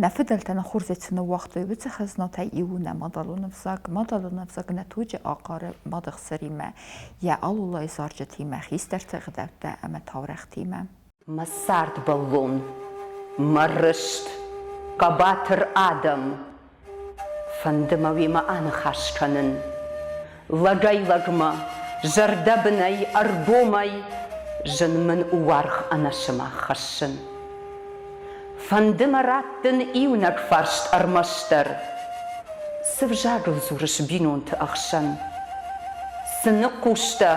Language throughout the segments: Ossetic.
Нӕ фыдӕлтӕ нын хорзӕй цы ныууагътой, уыцы хӕзнатӕй иу у нӕ мадӕлон ӕвзаг. Мадӕлон ӕвзаг нӕ туджы ахъары мады хсыримӕ, йӕ алулайы зарджытимӕ, хистӕрты ӕгъдӕуттӕ ӕмӕ таурӕгътимӕ. Мӕ цардбӕллон, мӕ рыст, хъӕбатыр адӕм, Фӕнды мӕ уемӕ аныхас кӕнын. Лӕгӕй-лӕгмӕ, зӕрдӕбынӕй, ӕргомӕй зын мын у уаргъ ӕнӕсымах хӕссын. Фӕнды мӕ раттын иунӕг фарст ӕрмӕстдӕр. Цы взагыл дзурыс бинонты ӕхсӕн? Цы ныхъхъус дӕ?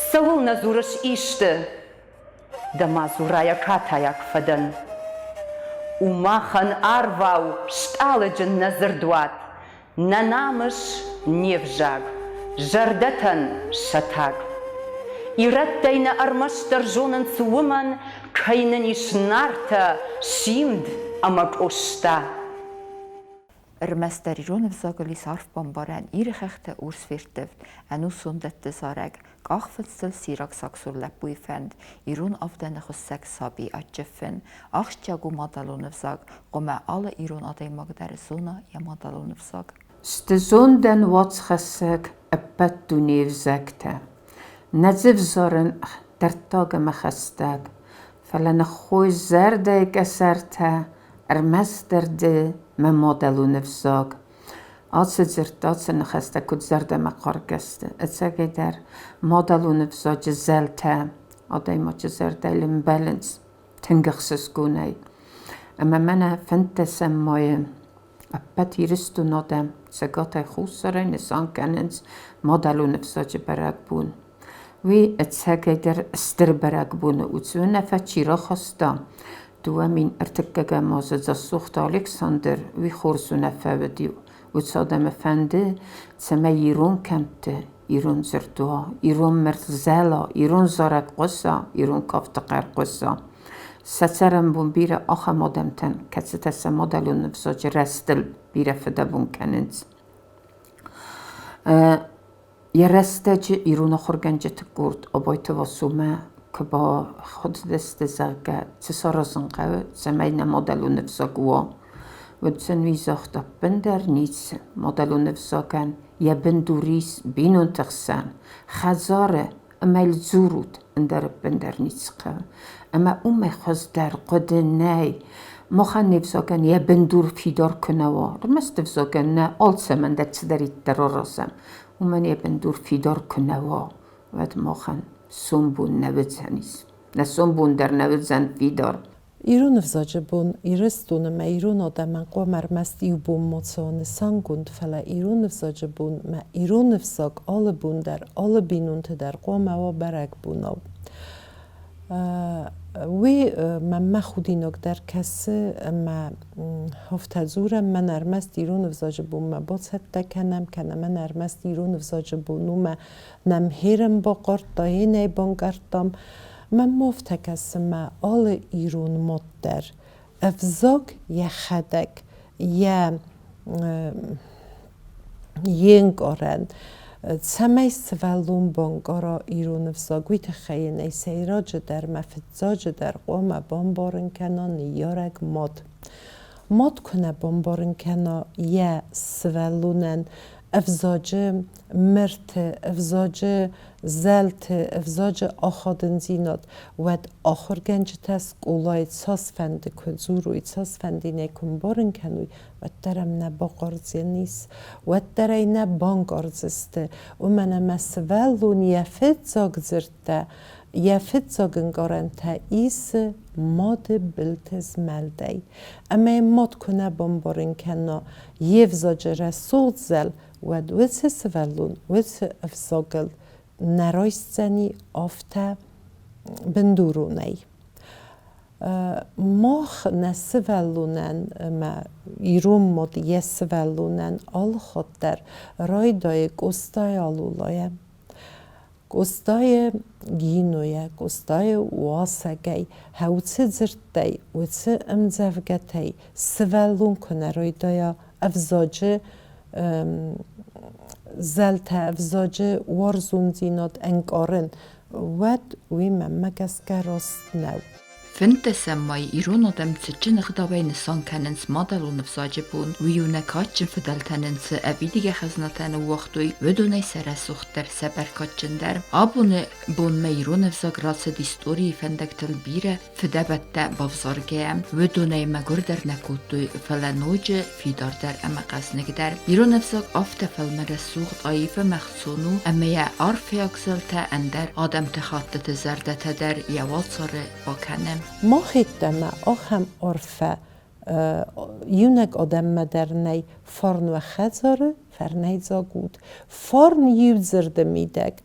Цӕуылнӕ дзурыс исты? Дӕ мадзурайӕ катайаг фӕдӕн. У махӕн арвау стъалыджын нӕ дзырдуат, Нӕ намыс, не взаг, зӕрдӕтӕн сӕ таг. Ирӕттӕй нӕ ӕрмӕстдӕр зонынц уымӕн, Кӕй нын ис Нартӕ, Симд ӕмӕ Къоста. Ӕрмӕстдӕр ирон ӕвзагыл ис арф бамбарӕн Иры хӕхтӕ урс ферттывд, ӕнусон дӕтты зарӕг, къахфындзтыл сираг сагсур лӕппуйы фӕнд, ирон авдӕны хуыссӕг саби адджын фын, ахсджиаг у мадӕлон ӕвзаг, хъуамӕ алы ирон адӕймаг дӕр зона йӕ мадӕлон ӕвзаг. Сты зондӕн уацхӕссӕг ӕппӕт дунейы взӕгтӕ. Нӕ дзы взарын дӕрддаг ӕмӕ хӕстӕг, фӕлӕ ныххой зӕрдӕйы къӕсӕртӕ, ӕрмӕстдӕр ды, мӕ мадӕлон ӕвзаг. Ацы дзырдтӕ, ацы ныхӕстӕ куыд зӕрдӕмӕ хъаргӕ сты, ӕцӕгӕйдӕр мадӕлон ӕвзаджы зӕлтӕ адӕймаджы зӕрдӕйыл ӕмбӕлынц тынг ӕхсызгонӕй. Ӕмӕ мӕнӕ 15 майы ӕппӕт Ирыстоны адӕм Цӕгатӕй Хуссарӕй нысан кӕнынц мадӕлон ӕвзаджы бӕрӕгбон. Уый ӕцӕгӕйдӕр стыр бӕрӕгбон у. Уынаффӕ чи рахаста, 2003 азы Дзасохты Александр уый хорз уынаффӕ уыди. Уыцы адӕмы фӕнды, цӕмӕй ирон кӕмтты ирон дзырд уа, ирон мырзӕла, ирон зарӕг хъуыса, ирон кафты хъӕр хъуыса. Сӕ цӕрӕнбон бирӕ ахӕм адӕмтӕн, кӕцытӕ сӕ мадӕлон ӕвзаджы рӕзтыл бирӕ фыдӕбон кӕнынц. Йӕ рӕстӕджы ирон ахуыргӕнджыты къорд Абайты Васомӕ куы бахудтысты, зӕгъгӕ, цы саразын хъӕуы, цӕмӕй нӕ мадӕлон ӕвзаг уа, уӕд сын уый загъта: ӕппындӕр ницы, мадӕлон ӕвзагӕн йӕ бындур ис бинонты хсӕн, хӕдзары ӕмӕ йыл дзурут, ӕндӕр ӕппындӕр ницы хъӕуы. Ӕмӕ уымӕй хуыздӕр хъуыды нӕй. Махӕн не взагӕн йӕ бындур фидар куы нӕ уа, ӕрмӕст ӕвзагӕн нӕ, алцӕмӕн дӕр цыдӕриддӕр аразӕм, уымӕн йӕ бындур фидар куы нӕ уа, уӕд махӕн сомбон нӕ уыдзӕнис. Нӕ сомбон дӕр нӕ уыдзӕн фидар. Ирон ӕвзаджы бон Ирыстоны ӕмӕ ирон адӕмӕн хъуамӕ ӕрмӕст иу бон ма цӕуа нысангонд, фӕлӕ ирон ӕвзаджы бонмӕ ирон ӕвзаг алы бон дӕр, алы бинонты дӕр хъуамӕ уа бӕрӕгбонау. Уый мӕнмӕ худинаг дӕр кӕсы ӕмӕ афтӕ дзурӕм, мӕн ӕрмӕст ирон ӕвзаджы бонмӕ бацӕттӕ кӕнӕм, кӕнӕ мӕн ӕрмӕст ирон ӕвзаджы бон у, мӕ нӕм херӕм бахъардта, йе банкъардтам. Мӕнмӕ афтӕ кӕсы, мӕ алы ирон мад дӕр ӕвзаг йӕхӕдӕг йӕ йе нкъарӕн, цӕмӕй сывӕллон банкъара ирон ӕвзаг, уый тыххӕй йын ӕй сӕйраджыдӕр мӕ фыццаджыдӕр хъуамӕ бамбарын кӕна ныййарӕг мад. Мад куы нӕ бамбарын кӕна йӕ сывӕллонӕн ӕвзаджы мырты, ӕвзаджы зӕлты, ӕвзаджы ахадындзинад, уӕд ахуыргӕнджытӕ скъолайы цасфӕнды куы дзурой, цасфӕнды нӕ куы мбарын кӕной, уӕддӕр ӕм нӕ бахъардзӕнис, уӕддӕр ӕй нӕ банкъардзысты, уымӕн ӕмӕ сывӕллон йӕ фыццаг дзырдтӕ, йӕ фыццаг ӕнкъарӕнтӕ исы мады былты змӕлдӕй. Ӕмӕ йын мад куы нӕ бамбарын кӕна йе взаджы рӕсугъд зӕл, уӕд уыцы сывӕллон уыцы ӕвзагыл нӕ райсдзӕни афтӕ бындуронӕй. Мах нӕ сывӕллонӕн ӕмӕ ирон мад йӕ сывӕллонӕн алыхатт дӕр райдайы Къостайы Алулайӕ. Къостайы Гинойӕ, Къостайы уасӕгӕй, уыцы дзырдтӕй, уыцы ӕмдзӕвгӕтӕй сывӕллон куы нӕ райдайа ӕвзаджы зӕлтӕ, ӕвзаджы уарзондзинад ӕнкъарын, уӕд уый мӕнмӕ гӕсгӕ раст нӕу. Фынддӕсӕм май ирон адӕм цытджын ӕгъдауӕй нысан кӕнынц мадӕлон ӕвзаджы бон. Уый у нӕ кадджын фыдӕлтӕ нын цы ӕвидигӕ хӕзнатӕ ныууагътой, уыдонӕй сӕ рӕсугъддӕр, сӕ бӕркадджындӕр. Абоны бонмӕ ирон ӕвзаг рацыд историйы фӕндӕгтыл бирӕ фыдӕбӕттӕ бавзаргӕйӕ. Уыдонӕй мӕгуырдӕр нӕ кодтой, фӕлӕ ноджы фидардӕр ӕмӕ хъӕзныгдӕр. Ирон ӕвзаг афтӕ фӕлмӕн рӕсугъд, аив ӕмӕ ӕхцон у, ӕмӕ йӕ арфӕйаг зӕлтӕ ӕндӕр адӕмты хӕттыты зӕрдӕтӕ дӕр йӕ уацары бакӕны. Мах йеддӕмӕ ахӕм арфӕ иунӕг адӕммӕ дӕр нӕй фарн уӕ хӕдзары, фӕрнӕйдзаг ут. Фарн иу дзырды мидӕг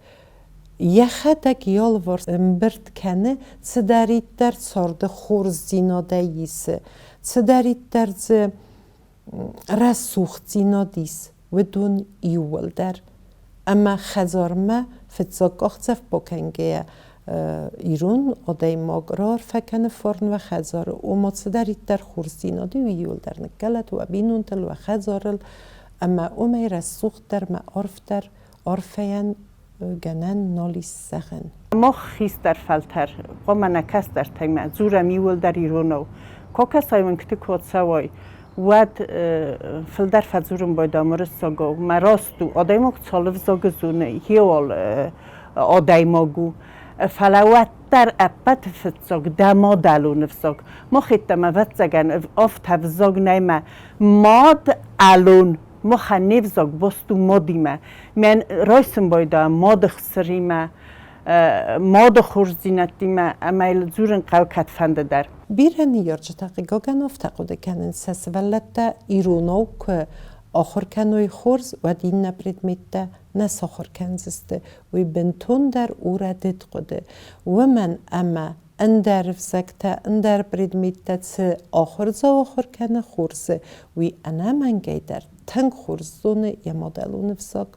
йӕхӕдӕг йӕ алыварс ӕмбырд кӕны, цыдӕриддӕр царды хорздзинадӕй исы, цыдӕриддӕр дзы рӕсугъддзинад ис, уыдон иууылдӕр. Ӕмӕ хӕдзармӕ фыццаг къахдзӕф бакӕнгӕйӕ ирон адӕймаг раарфӕ кӕны фарн уӕ хӕдзары, ома цыдӕриддӕр хорздзинад у, иууылдӕр ныккӕлӕд уӕ бинонтыл, уӕ хӕдзарыл, ӕмӕ уымӕй рӕсугъддӕр мӕ арфдӕр арфӕйӕн гӕнӕн нал ис зӕгъӕн. Мах хистӕр фӕлтӕр, хъуамӕ нӕ кӕстӕртӕмӕ дзурӕм иууылдӕр иронау. Куы кӕсай уынгты куы цӕуай, уӕд фылдӕр фӕдзурын байдам уырыссагау. Мӕ раст у, адӕймаг цал ӕвзагы зоны, хиуал адӕймаг у. Фӕлӕ уӕддӕр ӕппӕты фыццаг дӕ мадӕлон ӕвзаг. Мах йеддӕмӕ, ӕвӕццӕгӕн, афтӕ ӕвзаг нӕй мӕ мад-ӕлон. Махӕн не взаг баст у мадимӕ. Мӕн райсын байдайа мады хсыримӕ, мады хорздзинӕдтимӕ ӕмӕ йыл дзурын хъӕуы кӕдфӕнды дӕр. Бирӕ ныййарджытӕ, хъыгагӕн, афтӕ хъуыды кӕнынц, сӕ сывӕллӕттӕ иронау куы ахуыр кӕной хорз, уӕд иннӕ предметтӕ нӕ сахуыр кӕндзысты. Уый бынтондӕр у рӕдыд хъуыды, уымӕн ӕмӕ ӕндӕр ӕвзӕгтӕ, ӕндӕр предметтӕ цы ахуырдзау ахуыр кӕны хорзы, уый ӕнӕмӕнгӕй дӕр тынг хорз зоны йӕ мадӕлон ӕвзаг.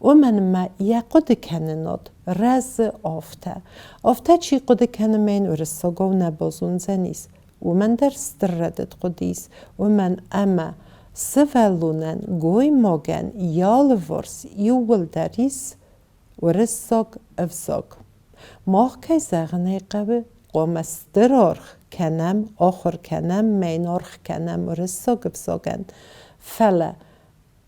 Уымӕн ӕмӕ йӕ хъуыдыкӕнынад рӕзы афтӕ. Афтӕ чи хъуыды кӕны, мӕ йын уырыссагау нӕ базондзӕнис, уымӕн дӕр стыр рӕдыд хъуыдис, уымӕн ӕмӕ сывӕллонӕн, гоймагӕн йӕ алыварс иууылдӕр ис уырыссаг ӕвзаг. Мах, кӕй зӕгъын ӕй хъӕуы, хъуамӕ стыр аргъ кӕнӕм, ахуыр кӕнӕм, мӕн аргъ кӕнӕм уырыссаг ӕвзагӕн. Фӕлӕ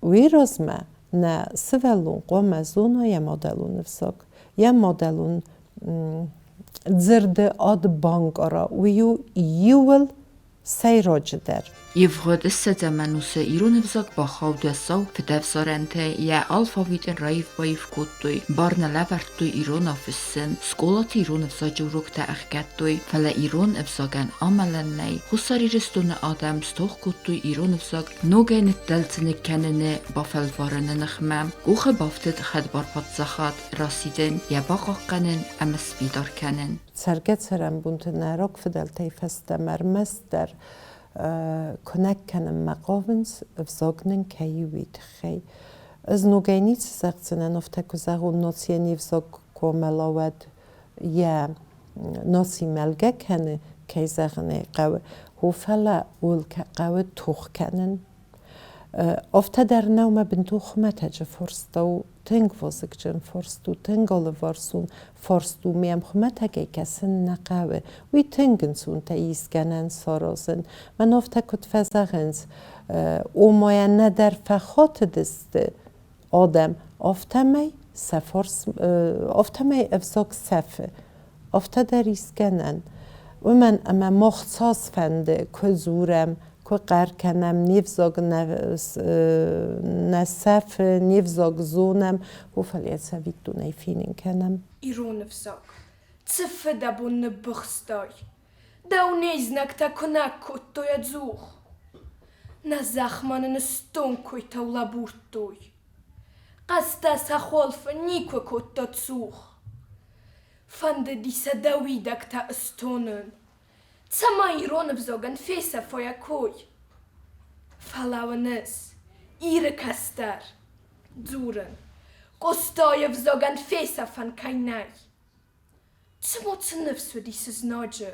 уый размӕ нӕ сывӕллон хъуамӕ зона йӕ мадӕлон ӕвзаг, йӕ мадӕлон дзырды ад банкъара, уый у иууыл сӕйраджыдӕр. Ивгъуыд ссӕдзӕм ӕнусы ирон ӕвзаг бахауд уӕззау фыдӕвзарӕнтӕй, йӕ алфавит ын раив-баив кодтой, бар нӕ лӕвӕрдтой иронау фыссын, скъолаты ирон ӕвзаджы уроктӕ ӕхгӕдтой, фӕлӕ ирон ӕвзагӕн амӕлӕн нӕй. Хуссар Ирыстоны адӕм стох кодтой ирон ӕвзаг ногӕй ныддӕлдзыныг кӕныны бафӕлварыны ныхмӕ. Къухы бафтыд хӕдбар паддзахад расидын, йӕ бахъахъхъӕнын ӕмӕ сфидар кӕнын. Цӕргӕ-цӕрӕнбонты нӕ рог фыдӕлтӕй фӕстӕмӕ ӕрмӕстдӕр куынӕг кӕнынмӕ хъавынц, ӕвзаг нын кӕй у, уый тыххӕй. Ӕз ногӕй ницы зӕгъдзынӕн, афтӕ куы зӕгъон, нацийӕн йе взаг куы амӕла, уӕд йӕ наци мӕлгӕ кӕны, кӕй зӕгъын ӕй хъӕуы. О, фӕлӕ ууыл хъӕуы тох кӕнын. Афтӕ дӕр нӕу мӕ бынтон хуымӕтӕджы фарста у, тынг вазыгджын фарст у, тынг алыварсон фарст у, ме ӕмхуымӕтӕгӕй кӕсын нӕ хъӕуы. Уый тынг ӕнцонтӕ ис гӕнӕн саразын. Мӕн афтӕ куыд фӕзӕгъынц, ома йӕ нӕдӕр фӕхатыдысты адӕм, афтӕмӕй сӕ фарс, афтӕмӕй ӕвзаг сӕфы. Афтӕ дӕр ис гӕнӕн. Уымӕн ӕмӕ мах цас фӕнды, куы дзурӕм, куы хъӕр кӕнӕм, не взаг нӕ сӕфы, не взаг зонӕм, о, фӕлӕ йӕ цӕвиттонӕй фенын кӕнӕм. Ирон ӕвзаг, цы фыдӕбон ныббыхстай, дӕу не знӕгтӕ куынӕг кодтой ӕдзух. Нӕ зӕхмӕ нын стонг куыйтау лӕбурдтой. Хъӕстӕ сӕ хуылфы никуы кодта цух. Фӕндыди сӕ дӕ уидӕгтӕ ыстонын, цӕмӕй ирон ӕвзагӕн фесӕфа йӕ кой. Фӕлӕ уыныс, Иры кӕстӕр, дзурын, Къостайы ӕвзагӕн фесӕфӕн кӕй нӕй. Цыма цы ныфс уыди цы знаджы,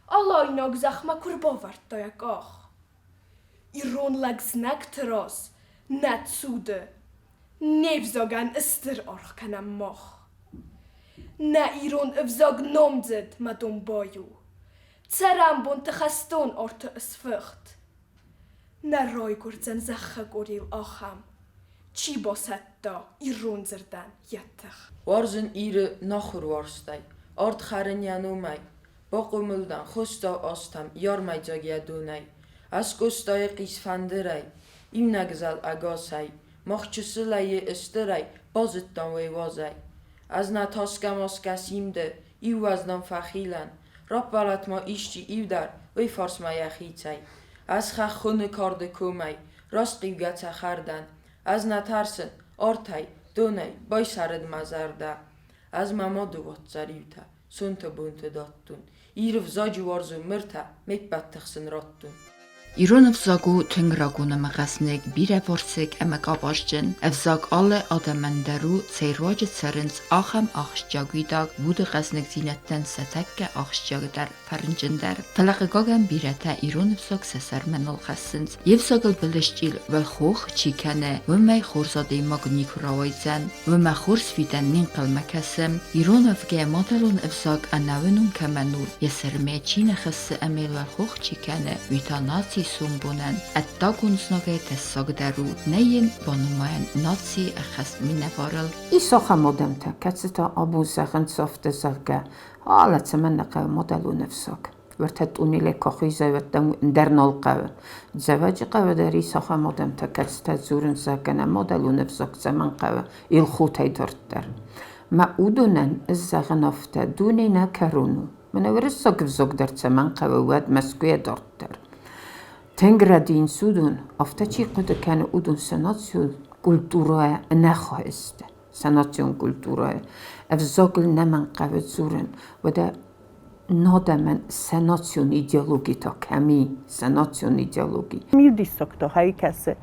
алайнаг зӕхмӕ куы рбавӕрдта йӕ къах. Ирон лӕг знӕгты раз нӕ цуды, не взагӕн ыстыр аргъ кӕнӕм мах. Нӕ ирон ӕвзаг номдзыд мӕ домбай у. Цӕрӕнбонты хӕстон арты ысфыхт. Нӕ райгуырдзӕн зӕххы къорийыл ахӕм, чи басӕтта ирон дзырдӕн йӕ тых. Уарзын Иры нахуыр уарзтӕй, ард хӕрын йӕ номӕй. Бахъомыл дӕн Хостау азтӕм йармӕйдзаг йӕ донӕй. Ӕз Къостайы хъисфӕндырӕй, иунӕг зӕл ӕгасӕй, мах чысылӕй йе ыстырӕй базыдтам уый уазӕй. Ӕз нӕ тасгӕ-масгӕ симды, иу уӕздан фӕхилӕн, раппӕлӕт ма исчи иу дӕр уый фарсмӕ йӕхицӕй. Ӕз хӕххоны карды комӕй расхъиугӕ цӕхӕр дӕн. Ӕз нӕ тӕрсын артӕй, донӕй, байсӕрыд мӕ зӕрдӕ. Ӕз мӕ мады уӕддӕр иутӕ сонты бонты дӕттон. Иры взаджы уарзон мыртӕ ме ппӕт тых сын радтон. Ирон ӕвзаг у тынг рагон ӕмӕ хӕснаг, бирӕвӕрсыг ӕмӕ къабазджын. Ӕвзаг алы адӕмӕн дӕр у, цӕй руаджы цӕрынц, ахӕм ахсджиаг уидаг, уды хъӕзныгдзинӕдтӕн сӕ тӕккӕ ахсджиагдӕр, фӕрнджындӕр. Фӕлӕ, хъыгагӕн, бирӕтӕ ирон ӕвзаг сӕ сӕрмӕ нал хӕссынц. Йе взагыл былысчъил уӕлхох чи кӕны, уымӕй хорз адӕймаг никуы рауайдзӕн. Уымӕ хорз фидӕн не нхъӕлмӕ кӕсы. Ирон ӕвгӕ мадӕлон ӕвзаг ӕнӕуынон кӕмӕн у, йӕ сӕрмӕ чи нӕ хӕссы ӕмӕ йыл уӕлхох чи кӕны, уый та нацийы сомбонӕн ӕддагон знагӕй тӕссагдӕр у, нӕ йын банымайӕн нацийы ӕххӕст минӕварыл. Ис ахӕм адӕмтӕ, кӕцытӕ абон зӕгъынц афтӕ, зӕгъгӕ, алӕ цӕмӕн нӕ хъӕуы мадӕлон ӕвзаг. Уӕртӕ тъунелӕй куы ахизай, уӕд дӕм ӕндӕр нал хъӕуы. Дзӕуӕджыхъӕуы дӕр ис ахӕм адӕмтӕ, кӕцытӕ дзурынц, зӕгъгӕ, нӕ мадӕлон ӕвзаг цӕмӕн хъӕуы, Елхотӕй дарддӕр. Мӕ уыдонӕн ӕз зӕгъын афтӕ, дуне нӕ кӕрон у. Мӕнӕ уырыссаг ӕвзаг дӕр цӕмӕн хъӕуы, уӕд Мӕскуыйӕ дарддӕр. Тынг рӕдийынц уыдон, афтӕ чи хъуыды кӕны, уыдон сӕ национ культурӕйӕ ӕнӕхай сты. Сӕ национ культурӕйы ӕвзагыл нӕмӕнг хъӕуы дзурын. Уӕдӕ адӕмӕн сӕ национ идеологи та кӕм и, сӕ национ идеологи? Иу диссӕгтӕ хай кӕсы.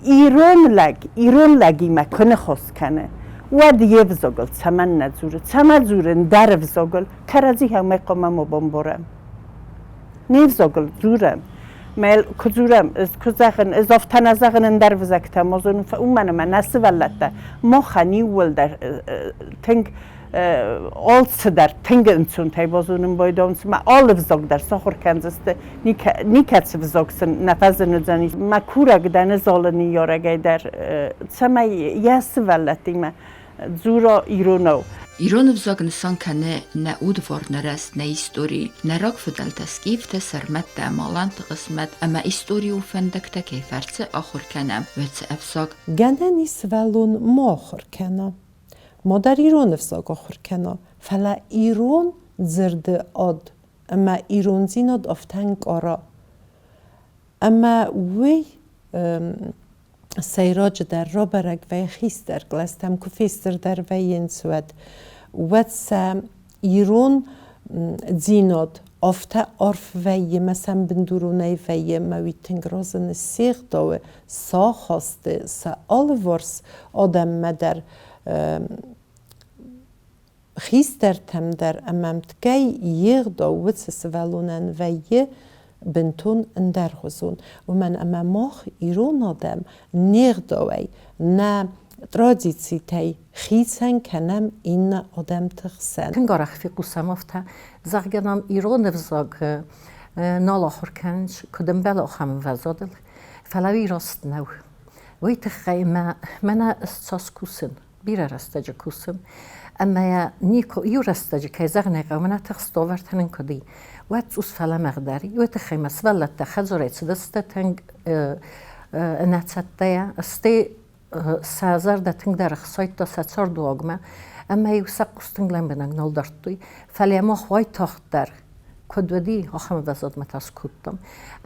Ирон лӕг ирон лӕгимӕ куы ныхас кӕны, уӕд йе взагыл цӕмӕннӕ дзуры, цӕмӕ дзуры ӕндӕр ӕвзагыл, кӕрӕдзи хӕмӕй хъуамӕ ма бамбарӕм. Не взагыл дзурӕм. Мӕ куы дзурӕм, ӕз куы зӕгъын, ӕз афтӕ нӕ зӕгъын ӕндӕр ӕвзӕгтӕ ма зонын, уымӕн ӕмӕ нӕ сывӕллӕттӕ махӕн иууылдӕр тынг алцыдӕр тынг ӕнцонтӕй базонын байдауынц, ӕмӕ алы взаг дӕр сахуыр кӕндзысты, никӕцы взаг сын нӕ фӕзын уыдзӕни. Мӕ курӕг дӕн ӕз алы ныййарӕгӕй дӕр, цӕмӕй йӕ сывӕллӕттимӕ дзура иронау. Ирон ӕвзаг нысан кӕны нӕ удварны рӕзт, нӕ истори, нӕ рагфыдӕлтӕ скифтӕ, сӕрмӕттӕ ӕмӕ аланты хъысмӕт ӕмӕ историйы фӕндӕгтӕ кӕй фӕрцы ахуыр кӕнӕм, уыцы ӕвзаг. Гӕнӕн ис сывӕллон ма ахуыр кӕна, ма дӕр ирон ӕвзаг ахуыр кӕна, фӕлӕ ирон дзырды ад ӕмӕ ирондзинад афтӕ ӕнкъара. Ӕмӕ уый сӕйраджыдӕр рабӕрӕг вӕййы хистӕр кълӕстӕм куы фестырдӕр вӕййынц, уӕд. Уӕд сӕ ирон дзинад афтӕ арф вӕййы мӕ сӕм бындуронӕй вӕййы мӕ уый тынг разыны се гъдауы, сӕ ахасты, сӕ алыварс адӕммӕ дӕр хистӕртӕм дӕр ӕмӕ ӕмткӕй йе гъдау уыцы сывӕллонӕн вӕййы бынтон ӕндӕргъуызон, уымӕн ӕмӕ мах, ирон адӕм, не гъдауӕй, нӕ традицитӕй хицӕн кӕнӕм иннӕ адӕмты хсӕн. Тынг арӕх фехъусӕм афтӕ, зӕгъгӕ нӕм ирон ӕвзаг нал ахуыр кӕнынц, куыд ӕмбӕлы, ахӕм ӕмвӕзадыл. Фӕлӕ уый раст нӕу. Уый тыххӕй мӕнӕ ӕз цас кусын, бирӕ рӕстӕджы кусын. Ӕмӕ йӕ никуы, иу рӕстӕджы, кӕй зӕгъын ӕй хъӕуы, мӕнӕ тыхст уавӕртӕ нын куыд и, уӕд цъус фӕлӕмӕгъдӕр и. Уый тыххӕй мӕ сывӕллӕттӕ хӕдзарӕй цыдысты тынг ӕнӕцӕттӕйӕ, стӕй сӕ зӕрдӕ тынгдӕр ӕхсайдта сӕ цардуагмӕ, ӕмӕ-иу сӕ хъус тынг лӕмбынӕг нал дардтой. Фӕлӕ мах уайтагъддӕр куыд уыди, ахӕм ӕвӕзадмӕ та скодтам.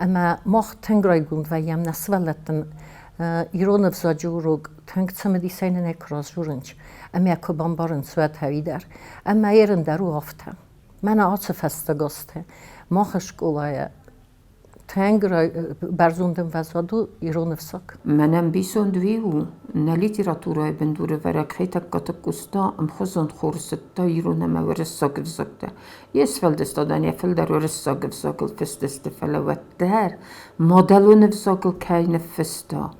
Ӕмӕ мах тынг райгонд вӕййӕм нӕ сывӕллӕттӕн ирон ӕвзаджы урок тынг цымыдисӕй нын ӕй куы радзурынц ӕмӕ куы бамбарынц, уӕд ӕви дӕр. Ӕмӕ ерын дӕр у афтӕ. Мӕнӕ ацы фӕстаг азты мах скъолайы тынг бӕрзонд ӕмвӕзад у ирон ӕвзаг. Мӕн ӕмбисонд уый у, нӕ литературӕйы бындурӕвӕрӕг Хетӕгкаты Къоста ӕмхуызон хорз зыдта ирон ӕмӕ уырыссаг ӕвзӕгтӕ. Йе сфӕлдыстадӕн йӕ фылдӕр уырыссаг ӕвзагыл фыст сты, фӕлӕ уӕддӕр мадӕлон ӕвзагыл кӕй ныффыста,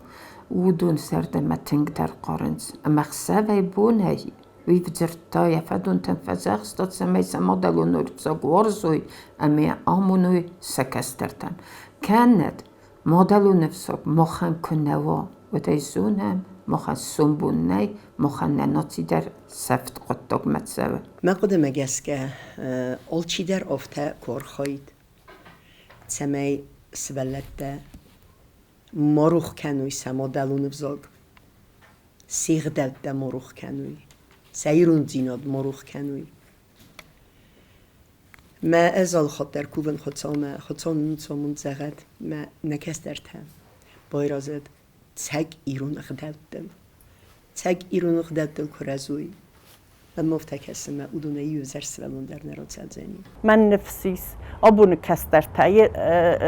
уыдон зӕрдӕмӕ тынгдӕр хъарынц ӕмӕ ӕхсӕвӕй-бонӕй. Уый дзырдта йӕ фӕдонтӕн фӕдзӕхста, цӕмӕй сӕ мадӕлон ӕвзаг уарзой ӕмӕ амоной сӕ кӕстӕртӕн. Кӕнӕд мадӕлон ӕвзаг махӕн куы нӕ уа, уӕд ӕй зонӕм, махӕн сомбон нӕй, махӕн нӕ наци дӕр сӕфт хъуыддагмӕ цӕуы. Мӕ хъуыдымӕ гӕсгӕ, алчидӕр афтӕ куы архайид, цӕмӕй сывӕллӕттӕ ма рох кӕной сӕ мадӕлон ӕвзаг, се гъдӕуттӕ ма рох кӕной, сӕ ирондзинад ма рох кӕной. Мӕ ӕз алыхатт дӕр кувын Хуыцаумӕ, Хуыцау нын цомунд зӕгъӕд, мӕ нӕ кӕстӕртӕ байрӕзӕд цӕг ирон ӕгъдӕуттыл. Цӕг ирон ӕгъдӕуттыл куы рӕзой, ӕмӕ афтӕ кӕсы мӕ уыдонӕй иу ӕвзӕр сывӕллон дӕр нӕ рацӕудзӕни. Мӕн ныфс ис, абоны кӕстӕртӕ,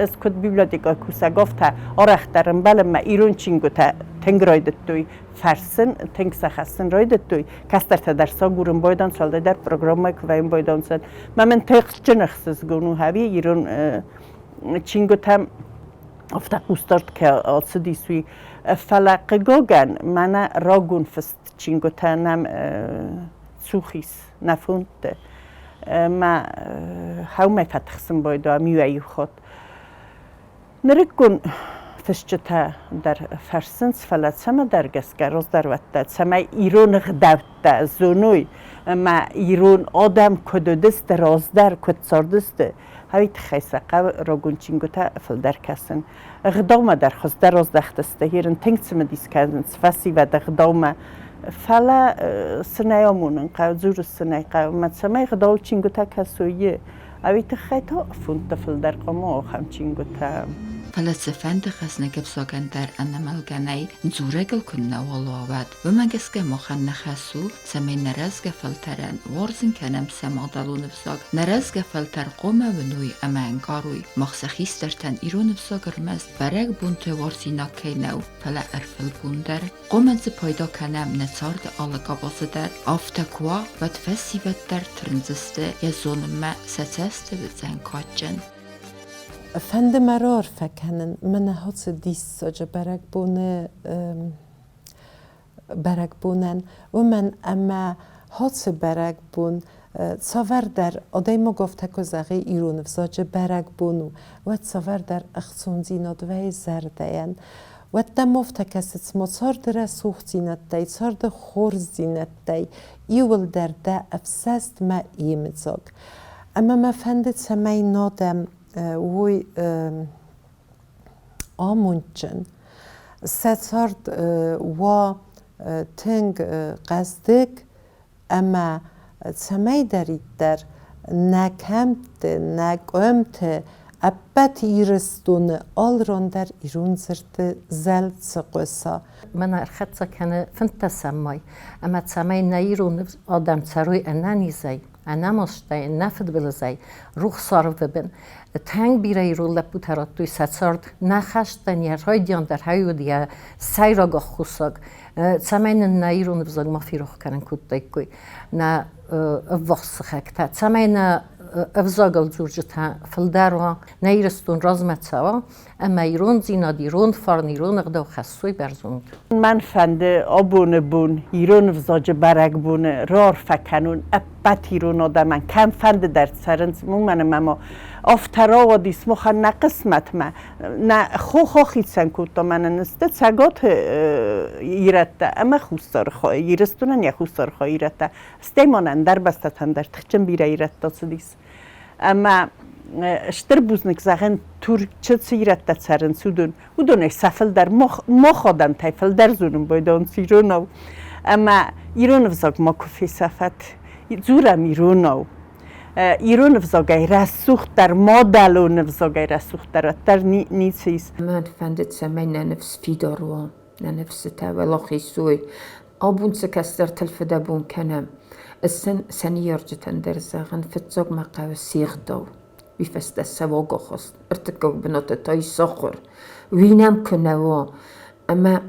ӕз куыд библиотекӕйы кусӕг, афтӕ арӕхдӕр ӕмбӕлын мӕ ирон чингуытӕ тынг райдыдтой фӕрсын, тынг сӕ хӕссын райдыдтой. Кӕстӕртӕ дӕр сӕ агурын байдайынц, уӕлдайдӕр программӕ куы вӕййын байдайынц. Мӕ мын тыхджын ӕхсызгон у ӕви ирон чингуытӕм афтӕ хъусдард кӕй ацыдис, уый. Фӕлӕ хъыгагӕн, мӕнӕ рагон фыст чингуытӕ нӕм цух ис нӕ фондты. Мӕ хъӕумӕ фӕтыхсын байдайӕм иуӕй-иу хатт. Нырыккон фысджытӕ дӕр фӕрсынц, фӕлӕ цӕмӕдӕр гӕсгӕ раздӕрвӕттӕ, цӕмӕй ирон ӕгъдӕуттӕ зоной ӕмӕ ирон адӕм куыд уыдысты раздӕр, куыд цардысты, уый тыххӕй сӕ хъӕуы рагон чингуытӕ фылдӕр кӕсын. Ӕгъдаумӕ дӕр хуыздӕр раздӕхтысты, ерын тынг цымыдис кӕнынц фӕсивӕд ӕгъдаумӕ. Фӕлӕ цы нӕ амонын хъӕуы, дзурыс цы нӕ хъӕуы, ӕмӕ цӕмӕй ӕгъдауы чингуытӕ кӕсой, ӕви тыххӕй та фунтты фылдӕр хъуамӕ ахӕм чингуытӕ. Фӕлӕ цыфӕнды хӕснаг ӕвзагӕн дӕр ӕнӕмӕлгӕ нӕй, дзурӕгыл куыннӕуал уа, уӕд. Уымӕ гӕсгӕ махӕн нӕ хӕс у, цӕмӕй нӕ рӕзгӕ фӕлтӕрӕн уарзын кӕнӕм сӕ мадӕлон ӕвзаг, нӕ рӕзгӕ фӕлтӕр хъуамӕ уыной ӕмӕ ӕнкъарой, мах сӕ хистӕртӕн ирон ӕвзаг ӕрмӕст бӕрӕгбонты уарзинаг кӕй нӕу, фӕлӕ ӕрвылбон дӕр. Хъуамӕ дзы пайда кӕнӕм нӕ царды алы къабазы дӕр. Афтӕ куы уа, уӕд фӕсивӕд дӕр тырндзысты йӕ зонынмӕ, сӕ цӕсты уыдзӕн кадджын. Фӕнды мӕ раарфӕ кӕнын мӕнӕ ацы диссаджы бӕрӕгбоны бӕрӕгбонӕн, уымӕн ӕмӕ ацы бӕрӕгбон цавӕрдӕр адӕймаг афтӕ куы зӕгъы ирон ӕвзаджы бӕрӕгбон у, уӕд цавӕрдӕр ӕхцондзинад вӕййы зӕрдӕйӕн. Уӕд дӕм афтӕ кӕсы, цыма царды рӕсугъддзинӕдтӕй, царды хорздзинӕдтӕй иуылдӕр дӕ ӕфсӕст мӕ йемыдзаг. Ӕмӕ мӕ фӕнды, цӕмӕй нӕ адӕм уой амондджын, сӕ цард уа тынг хъӕздыг ӕмӕ цӕмӕйдӕриддӕр нӕ кӕмтты, нӕ къуымты, ӕппӕт Ирыстоны алыран дӕр ирон дзырдты зӕл цы хъуыса. Мӕн ӕрхӕццӕ кӕны 15 май, ӕмӕ цӕмӕй нӕ ирон адӕм цӕрой ӕнӕнизӕй, ӕнӕмастӕй, ӕнӕфыдбылызӕй, рухс арвы бын. Тынг бирӕ ирон лӕппутӕ радтой сӕ цард. Нӕ хӕстӕн йӕ райдиан дӕр уыд йӕ сӕйраг ӕххуысаг, цӕмӕй нын нӕ ирон ӕвзаг ма ферох кӕнын кодтаиккой нӕ ӕввахс сыхӕгтӕ, цӕмӕй нӕ ӕвзагыл дзурджытӕ фылдӕр уа, нӕ Ирыстон размӕ цӕуа ӕмӕ ирондзинад, ирон фарн, ирон ӕгъдау хӕссой бӕрзонд. Мӕн фӕнды абоны бон ирон ӕвзаджы бӕрӕгбоны раарфӕ кӕнон ӕппӕт ирон адӕмӕн, кӕмфӕнды дӕр цӕрынц, уымӕн ӕмӕ ма афтӕ рауадис махӕн нӕ хъысмӕтмӕ, нӕ хох ахицӕн кодта мӕнӕн сты Цӕгаты ирӕттӕ ӕмӕ Хуссар Ирыстонӕн йӕ Хуссар ирӕттӕ. Стӕй ма нӕ ӕндӕр бӕстӕтӕн дӕр тыхджын бирӕ ирӕттӕ цыдис. Ӕмӕ стыр бузныг зӕгъын, Турчы цы ирӕттӕ цӕрынц, уыдон. Уыдонӕй сӕ фылдӕр мах адӕмтӕй фылдӕр дзурын байдайынц иронау. Ӕмӕ ирон ӕвзаг макуы фесӕфӕт. Дзурӕм иронау. Ирон ӕвзагӕй рӕсугъддӕр, мадӕлон ӕвзагӕй рӕсугъддӕр уӕддӕр ницы ис. Мӕн фӕндыд, цӕмӕй нӕ ныфс фидар уа, нӕ ныфсытӕ уӕлахиз уой. Абон цы кӕстӕртыл фыдӕбон кӕнӕм, сын сӕ ныййарджытӕн дӕр зӕгъын, фыццаг мӕ хъӕуы се гъдау, уый фӕстӕ сӕ уагахаст, ӕртыккаг бынаты та ис ахуыр. Уый нӕм куы нӕ уа, ӕмӕ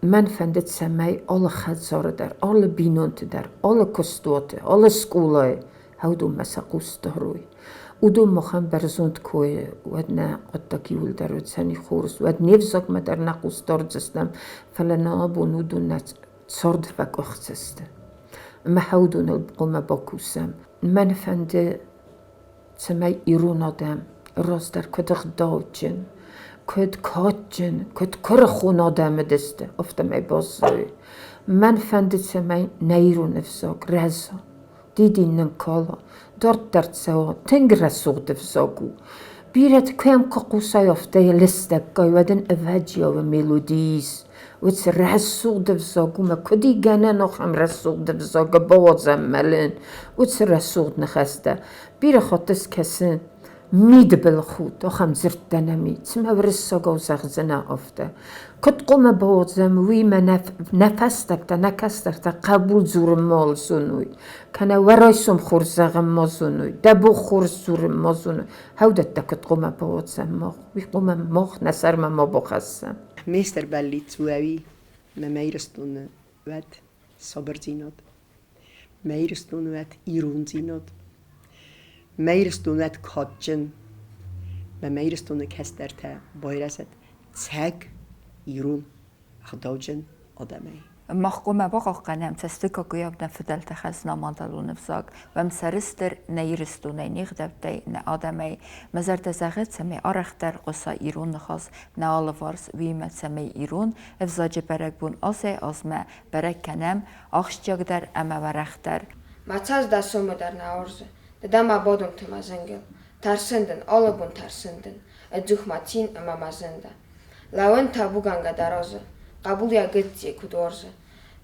мӕн фӕндыд, цӕмӕй алы хӕдзары дӕр, алы бинонты дӕр, алы куыстуаты, алы скъолайы уыдонмӕ сӕ хъус дарой. Уыдон махӕн бӕрзонд кой, уӕд нӕ хъуыддаг иуылдӕр уыдзӕни хорз, уӕд не взагмӕ дӕр нӕ хъус дардзыстӕм, фӕлӕ нӕ абон уыдон нӕ цард фӕкъуыхцы сты. Ӕмӕ уыдоныл хъуамӕ бакусӕм. Мӕн фӕнды, цӕмӕй ирон адӕм раздӕр куыд ӕгъдауджын, куыд кадджын, куыд куырыхон адӕм уыдысты, афтӕмӕй баззайой. Мӕн фӕнды, цӕмӕй нӕ ирон ӕвзаг рӕза, дидин нын кала, дарддӕр цӕуа, тынг рӕсугъд ӕвзаг у. Бирӕты кӕм куы хъусай, афтӕ йӕ лыстӕггай, уӕд ын ӕвӕджиауы мелоди ис. Уыцы рӕсугъд ӕвзаг у мӕ куыд и гӕнӕн ахӕм рӕсугъд ӕвзагы бауадзӕм мӕлын, уыцы рӕсугъд ныхӕстӕ. Бирӕ хатт скӕсын мидбылхудт, ахӕм дзырдтӕ нӕм и, цымӕ уырыссагау зӕгъдзынӕ афтӕ. Куыд хъуамӕ бауадзӕм, уый мӕ нӕ фӕстӕгтӕ, нӕ кӕстӕртӕ хъӕбул дзурын ма зоной, кӕнӕ уӕ райсом хорз зӕгъын ма зоной, дӕ бон хорз дзурын ма зоной. Хӕудӕттӕ куыд хъуамӕ бауадзӕм мах, уый хъуамӕ мах нӕ сӕрмӕ ма бахӕссӕм. Ме стыр бӕллиц у ӕви мӕ мӕ Ирыстоны уӕд сабырдзинад, мӕ Ирыстоны уӕд ирондзинад, мӕ Ирыстон уӕд кадджын, мӕ мӕ Ирыстоны кӕстӕртӕ байрӕзӕд цӕг ирон ӕгъдауджын адӕмӕй. Мах хъуамӕ бахъахъхъӕнӕм цӕстыгагуыйау нӕ фыдӕлты хӕзна мадӕлон ӕвзаг, уӕм сӕрыстыр нӕ Ирыстонӕй, не гъдӕуттӕй, нӕ адӕмӕй. Мӕ зӕрдӕ зӕгъы, цӕмӕй арӕхдӕр хъуыса ирон ныхас нӕ алыварс, уыимӕ цӕмӕй ирон ӕвзаджы бӕрӕгбон азӕй-азмӕ бӕрӕг кӕнӕм ахсджиагдӕр ӕмӕ уӕрӕхдӕр. Мӕ цӕст дӕ сомы дӕр нӕ уарзы, ды дӕ мӕ бадомты мӕ зынгыл. Тӕрсын дын, алы бон тӕрсын дын, ӕдзух мӕ цин ӕмӕ мӕ зын дӕ. Лӕууын табугӕнгӕ дӕ разы, хъӕбул йӕ гыцци куыд уарзы.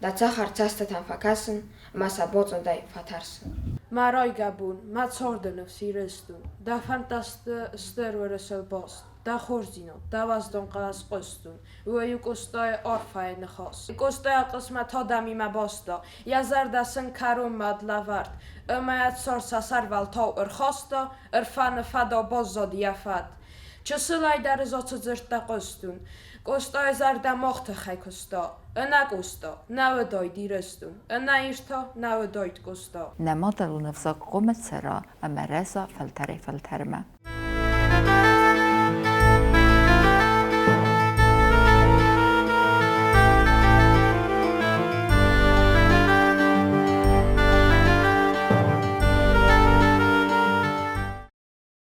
Дӕ цӕхӕр цӕстытӕм фӕкӕсын ӕмӕ сӕ боцъондӕй фӕтӕрсын. Мӕ райгӕ бон, мӕ царды ныфс Ирыстон, дӕ фӕндтӕ сты стыр Уырысыл баст, дӕ хорздзинад, дӕ уӕздан хъӕлӕс хъуыстон, уый у Къостайы арфӕйы ныхас. Къостайы хъысмӕт адӕмимӕ баста, йӕ зӕрдӕ сын кӕронмӕ лӕвӕрд, ӕмӕ йӕ цард сӕ сӕрвӕлтау ӕрхаста, Ӕрфӕны фӕдау баззад йӕ фӕд. Чысылӕй дӕр ӕз ацы дзырдтӕ хъуыстон. Къостайы зӕрдӕ мах тыххӕй куыста. Ӕнӕ Къоста, нӕ уыдаид Ирыстон, ӕнӕ Ир та нӕ уыдаид Къоста. Нӕ мадӕлон ӕвзаг хъуамӕ цӕра ӕмӕ рӕза фӕлтӕрӕй-фӕлтӕрмӕ.